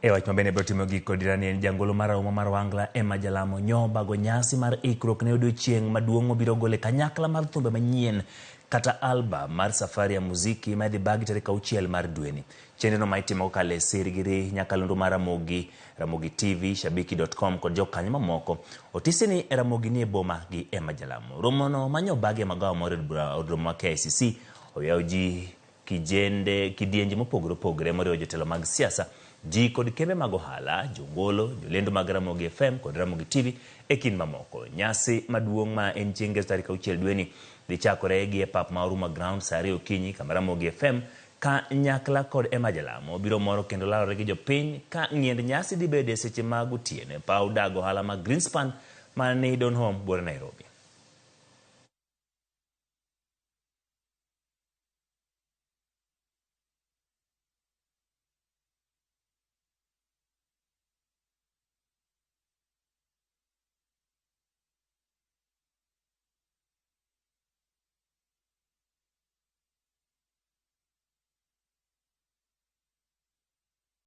E wach mabende biro timo gik kod dirani en jangolo marahuma mar Wangla Emma Jalamo nyobago nyasi mar ikruok ne odiochieng' maduong' mobiro golo e kanyakla mar thumbe manyien kata album mar Safari ya Muziki ma idhi bagi tarik auchiel mar dweni. Chenrono ma itimo kokalo e sirgiri nyakalondo mar Ramogi, Ramogi TV, Shabiki.com kod jokanyo mamoko. Otisi ni Ramogi nie boma gi Emma Jalamo. Romono ma nyobagi e magawa moro e od romo ma KICC oyawo ji kijende, kidienje mopogore opogore moriwo jotelo mag siasa, ji kod kembe mag ohala, jongolo, jolendo mag Ramogi FM kod Ramogi TV e kind mamoko. Nyasi maduong' ma en chieng' ngeso tarik auchiel dweni dhi chakore gi e pap ma Oruma Ground saa ariyo okinyi kama Ramogi FM kanyakla kod Emma Jalamo biro moro kendo lalore gi jopiny ka ng'iend nyasi dhi bedo e seche mag otieno e paw dag ohala ma Greenspan man ni Donholm buore Nairobi.